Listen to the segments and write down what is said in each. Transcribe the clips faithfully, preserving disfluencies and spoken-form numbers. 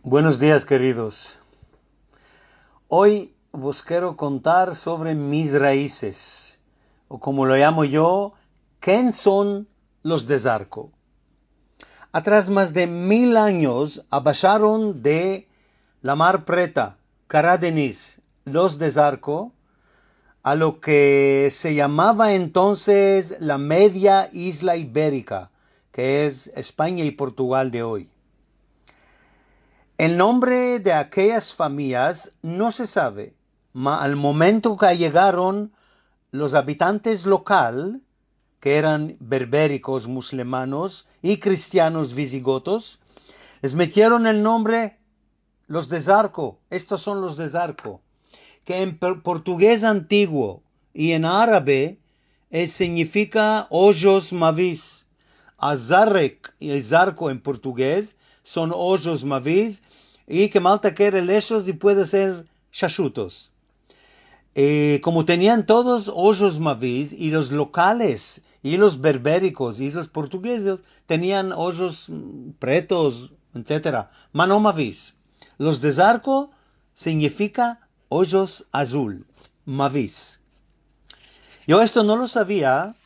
Buenos dias, keridos. Oy vos kero kontar sovre mis raizes, o komo lo yamo yo, ken son los de Zarko. Atras mas de mil anyos abasharon de la Mar Preta, Kara Deniz, los de Zarko, a lo ke se yamava entonses la Media Izla Iberika, ke es Espanya i Portugal de oy. El nombre de akeyas famiyas no se save, ma al momento ke ayegaron los abitantes lokal, ke eran berberikos, muslimanos i kristianos vizigotos, les metieron el nombre los de Zarko. Estos son los de Zarko, ke en per-, portugez antiguo i en arabe, eh, sinyifika ojos mavis. A Zarek i Zarko en portugez son ojos mavis, i ke malta kere leshos i puede ser shashutos. Eh, komo tenian todos ojos mavis, i los lokales, i los berberikos, i los portugezes, tenian ojos, mm, pretos, etsetera, ma no mavis. Los de Zarko sinyifika ojos azul, mavis. Yo esto no lo savia,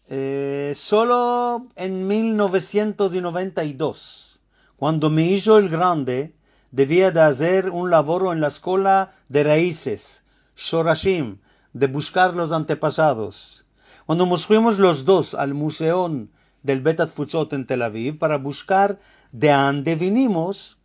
eh, solo en mil novesientos i noventa i dos, kuando mi ijo el grande devia de azer un lavoro en la eskola de raizes, shorashim, de bushkar los antepasados. Kuando mos fuimos los dos al Muzeo del Bet Atfutsot en Tel Aviv para bushkar de ande vinimos,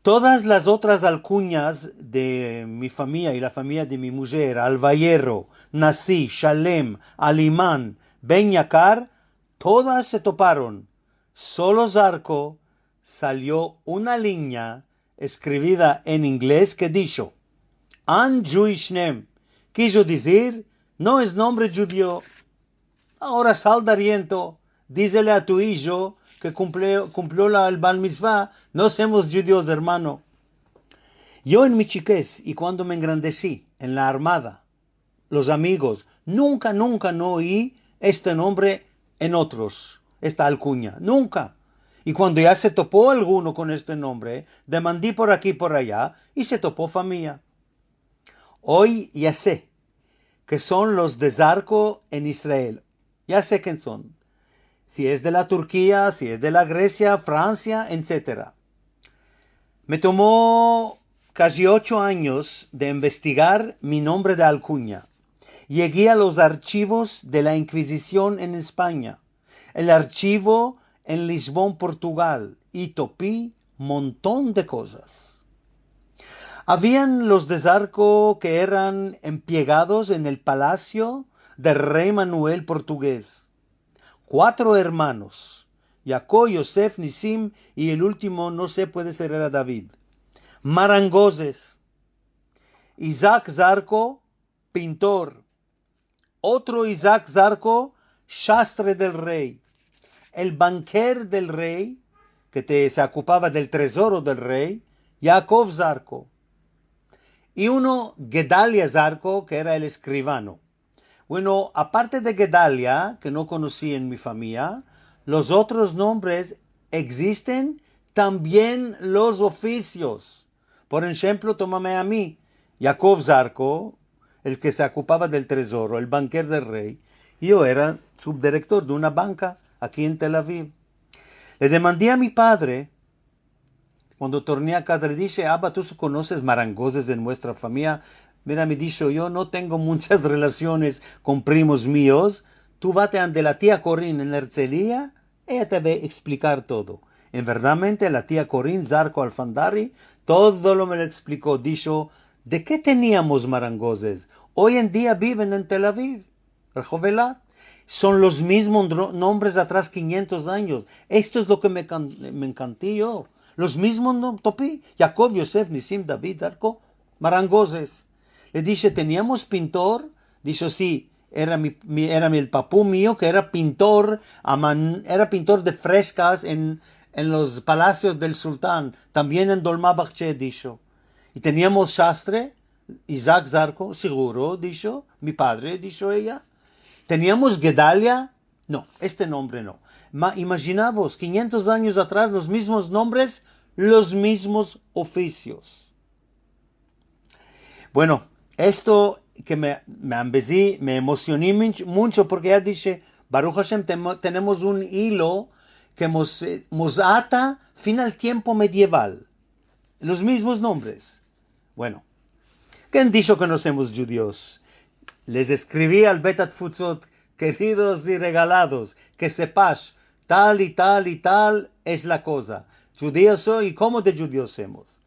todas las otras alkunyas de mi famiya i la famiya de mi mujer, Alvayero, Nasi, Shalem, Aliman, Ben Yakar, todas se toparon. Solo Zarko salio una linya eskrivida en inglez ke disho, "An Jewish name", kijo dizir, "No es nombre djudio". Agora sal dariento, dizele a tu ijo ke kumple-, kumplio la, el bar mitzva, "No semos djudios, ermano". Yo en mi chikez i kuando me engrandesi en la armada, los amigos, nunka, nunka no oyi este nombre en otros, esta alkunya, nunka. I kuando ya se topo alguno kon este nombre, demandi por aki, por aya, i se topo famiya. Oy ya se ke son los de Zarko en Israel. Ya se ken son. Si es de la Turkia, si es de la Gresia, Fransia, etsetera. Me tomo kaji ocho anyos de investigar mi nombre de alkunya. Yegi a los archivos de la Inkvizision en Espanya, el archivo en Lisbon, Portugal, i topi monton de kozas. Avian los de Zarko ke eran emplegados en el palasio del rey Manuel portugez. Kuatro ermanos, Yakob, Yosef, Nisim, i el ultimo, no se, puede ser era David. Marangozes. Isaac Zarko, pintor. Otro Isaac Zarko, shastre del rey. El banker del rey, ke te, se okupava del trezoro del rey, Yaakov Zarko. I uno, Gedalia Zarko, ke era el eskrivano. Bueno, aparte de Gedalia, ke no konosi en mi famiya, los otros nombres egzisten, tambien los ofisios. Por enshemplo, tomame a mi, Yaakov Zarko, el ke se okupava del trezoro, el banker del rey, i yo era subdirektor de una banka aki en Tel Aviv. Le demandi a mi padre, kuando torni a kaza, le dishe, "Aba, tu konoses marangozes en muestra famiya?" "Mira," me disho, "yo no tengo munchas relasiones kon primos mios. Tu vate ande la tia Korin en Ertzelia, eya te va a eksplikar todo." En verdadmente, la tia Korin Zarko Alfandari, todo lo me lo ekspliko. Disho, "De ke teniamos marangozes? Oy en dia biven en Tel Aviv, Rehov Elat. Son los mizmos nombres atras kinyentos anyos." Esto es lo ke me kan-, me enkanti yo. Los mizmos no-, topi, Yaakov, Yosef, Nisim, David, Zarko, marangozes. Le dishe, "Teniamos pintor?" Disho, "Si, era mi, mi, era mi, el papu mio ke era pintor, aman-, era pintor de freskas en, en los palasios del sultan, tambien en Dolma Bahche", disho. "I teniamos shastre?" "Isaac Zarko?" "Siguro", disho, "mi padre", disho eya. "Teniamos Gedalia?" "No, este nombre no." Ma, imajinavos, kinyentos anyos atras, los mizmos nombres, los mizmos ofisios. Bueno, esto ke me, me ambezi, me emosionai muncho, muncho, porke ya dishe, Baruch Hashem, temo-, tenemos un ilo ke mos, eh, mos ata fin al tiempo medieval. Los mizmos nombres. Bueno, ken disho ke no semos djudios? Les eskrivi al Bet Atfutsot, keridos i regalados, ke sepash, tal i tal i tal es la koza. Djudio so i komo de djudios semos.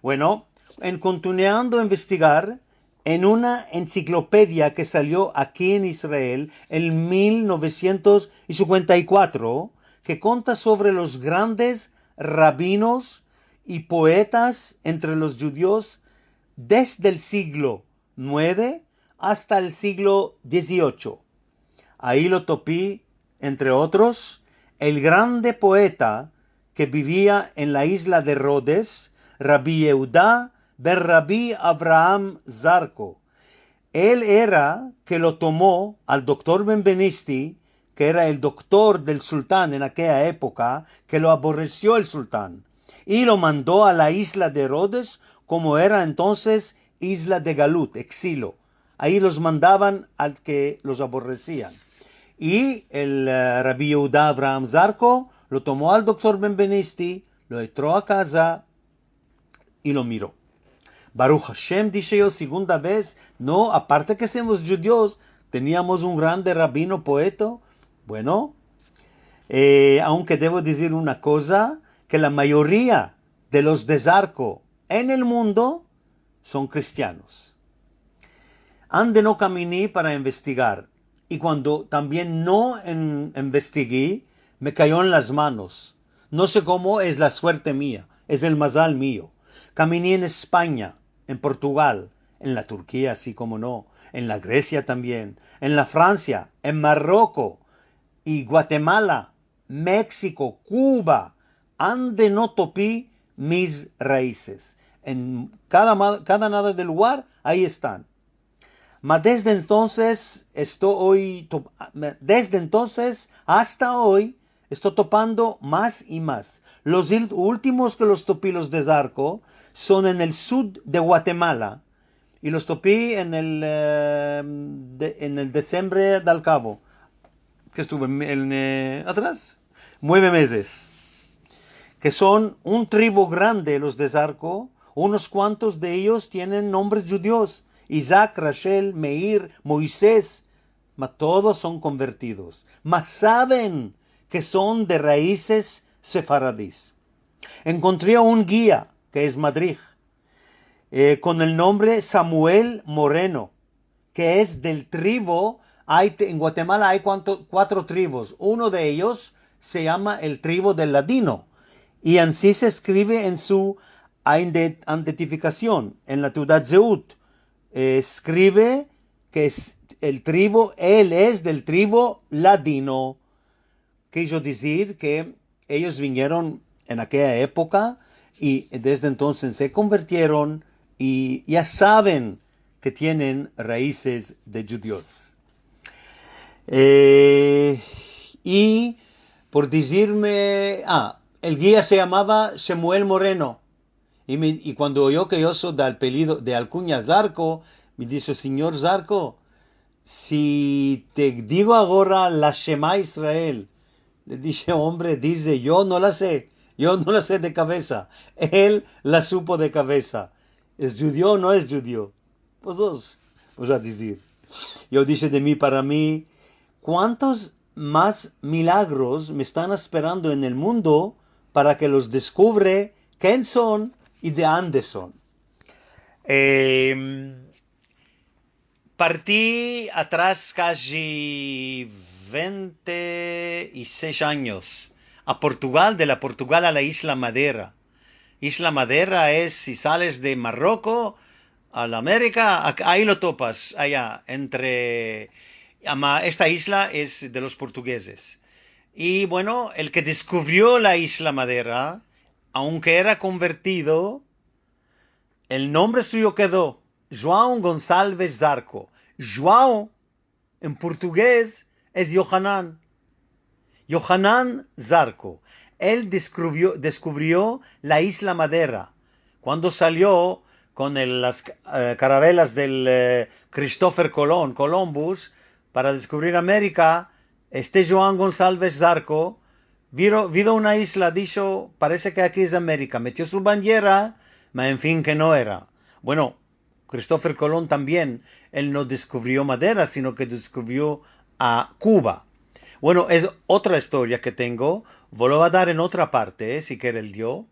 Bueno, en kontinuando a investigar, en una ensiklopedia ke salio aki en Israel en mil novesientos i sinkuenta i kuatro, ke konta sovre los grandes rabinos i poetas entre los djudios desde el siglo nueve asta el siglo dieziocho. Ayi lo topi, entre otros, el grande poeta ke bivia en la izla de Rodes, Rabi Yehuda ben Rabi Avraham Zarko. El era ke lo tomo al doktor Benvenisti, ke era el doktor del sultan en akeya epoka, ke lo aborresio el sultan, i lo mando a la izla de Rodes, komo era entonses izla de galut, eksilo. Ayi los mandavan al ke los aborresian. I el, eh, Rabi Yehuda Avraham Zarko lo tomo al doktor Benvenisti, lo etro a kaza i lo miro. Baruch Hashem, dishe yo, segunda vez, no, aparte ke semos djudios, teniamos un grande rabino poeta. Bueno, eh, aunke devo dizir una koza, ke la mayoria de los de Zarko en el mundo son kristianos. Ande no kamini para investigar, i kuando tambien no en-, investigi, me kayo en las manos. No se komo es la suerte mia, es el mazal mio. Kamini en Espanya, en Portugal, en la Turkia, si komo no, en la Gresia tambien, en la Fransia, en Marroko, i Guatemala, Meksiko, Kuba, ande no topi mis raizes. En kada ma-, kada nada del lugar, ayi estan. Ma desde entonses esto oy top-, ma, desde entonses asta oy esto topando mas i mas. Los il-, ultimos ke los topi los de Zarko son en el sud de Guatemala, i los topi en el, eh, de-, en el disiembre del kavo, ke estuvo en, en, eh, atras, mueve mezes, ke son un tribu grande los de Zarko, unos kuantos de eyos tienen nombres djudios, Isaac, Rachel, Meir, Moisés, ma todos son konvertidos, ma saven ke son de raizes sefaradis. Enkontri a un gia, ke es madrij, eh, kon el nombre Samuel Moreno, ke es del tribu, ay te-, en Guatemala ay kuanto-, kuatro tribus. Uno de eyos se yama el tribu del Ladino, i ansi se eskrive en su ainde-, identifikasion, en la teudat zeut, eh, eskrive ke es el tribu, el es del tribu Ladino. Kijo dizir ke eyos vinieron en akeya epoka i desde entonses se konvertieron i ya saven ke tienen raizes de djudios. Eh, i por dizirme, ah, el gia se yamava Shemuel Moreno. I me, i kuando oyo ke yo so de apelido, de alkunya Zarko, me dishe, "Sinyor Zarko, si te digo agora la Shema Israel", le dishe, "Ombre", dize, "yo no la se, yo no la se de kavesa. El la supo de kavesa. Es djudio o no es djudio?" Vozotros, vos a dizir. Yo dishe de mi para mi, kuantos mas milagros me estan asperando en el mundo para ke los deskuvre ken son i de ande son? Em, parti atras kaji vente i sesh anyos a Portugal, de la Portugal a la Isla Madera. Isla Madera es, si sales de Marroko a la Amerika, a-, ayi lo topas, aya, entre, ama, esta isla es de los portugueses. I, bueno, el ke deskuvrio la Isla Madera, aunke era konvertido, el nombre suyo kedo, João Gonçalves Zarco. João en portugues es Yohanan. Yohanan Zarco. el deskuvrio, deskuvrio la izla Madera. Kuando salio kon el, las, eh, karavelas del, eh, Christopher Colón, Columbus, para deskuvrir Amerika, este Joan Gonsalves Zarco viro, vido una izla, disho, "Parese ke aki es Amerika." Metio su bandiera, ma en fin ke no era. Bueno, Christopher Colón tambien, el no deskuvrio Madera, sino ke deskuvrio a Kuba. Bueno, es otra istoria ke tengo, vo lo va dar en otra parte, eh, si kere el Dio.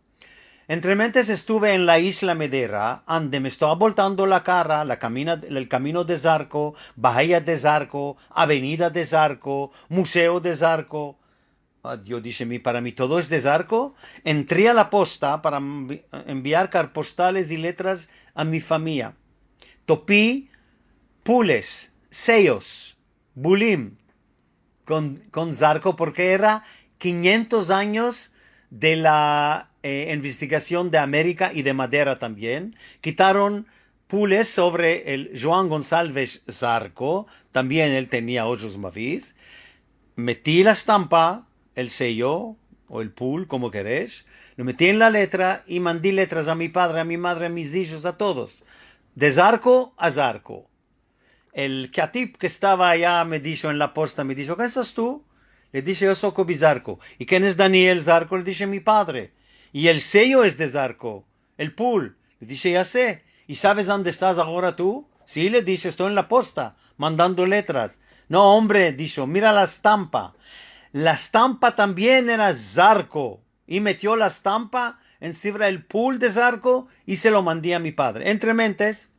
Entrementes estuve en la izla Madera, ande me esto aboltando la kara, la kamina, el kamino de Zarco, bahia de Zarco, avenida de Zarco, museo de Zarco. Ah, yo dishe mi, para mi todo es de Zarco. Entri a la posta para envi-, enviar karpostales i letras a mi famiya. Topi pules, seyos, bulim, kon, kon Zarco, porke era kinyentos anyos de la, eh, investigasion de Amerika i de Madera tambien. Kitaron pules sovre el Joan Gonsalves Zarco, tambien el tenia ojos mavis. Meti la estampa, el seyo, o el pul, komo keres, lo meti en la letra i mandi letras a mi padre, a mi madre, a mis ijos, a todos. De Zarco a Zarco. El katip ke estava aya me disho en la posta, me disho, "Ken sos tu?" Le dishe, "Yo so Kobi Zarco." "I ken es Daniel Zarco?" Le dishe, "Mi padre." "I el seyo es de Zarco, el pul." Le dishe, "Ya se. I saves ande estas agora tu?" "Si," le dishe, "esto en la posta, mandando letras." "No, ombre," disho, "mira la estampa." La estampa tambien era Zarco. I metio la estampa ensivra el pul de Zarco i se lo mandi a mi padre. Entrementes,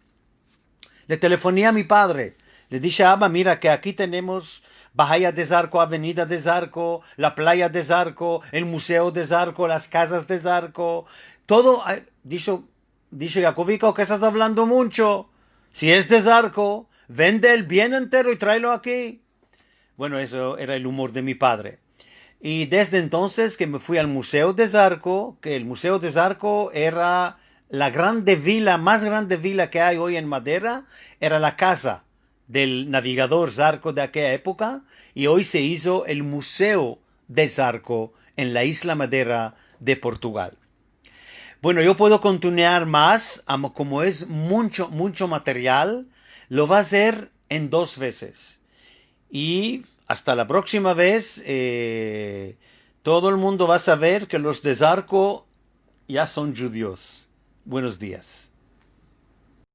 le telefoni a mi padre. Le dishe, "Aba, mira ke aki tenemos bahia de Zarco, avenida de Zarco, la playa de Zarco, el museo de Zarco, las kazas de Zarco, todo." Ah, disho, disho Yakoviko, "Ke estas avlando muncho? Si es de Zarco, vende el bien entero i traelo aki." Bueno, eso era el umor de mi padre. I desde entonses ke me fui al Museo de Zarco, ke el Museo de Zarco era la grande vila, mas grande vila ke ay oy en Madera, era la kaza del navigador Zarco de akeya epoka, i oy se izo el Museo de Zarco en la izla Madera de Portugal. Bueno, yo puedo kontinuar mas, ama komo es muncho, muncho material, lo vo azer en dos vezes. I asta la proksima vez, eh, todo el mundo va saver ke los de Zarco ya son djudios. Buenos dias.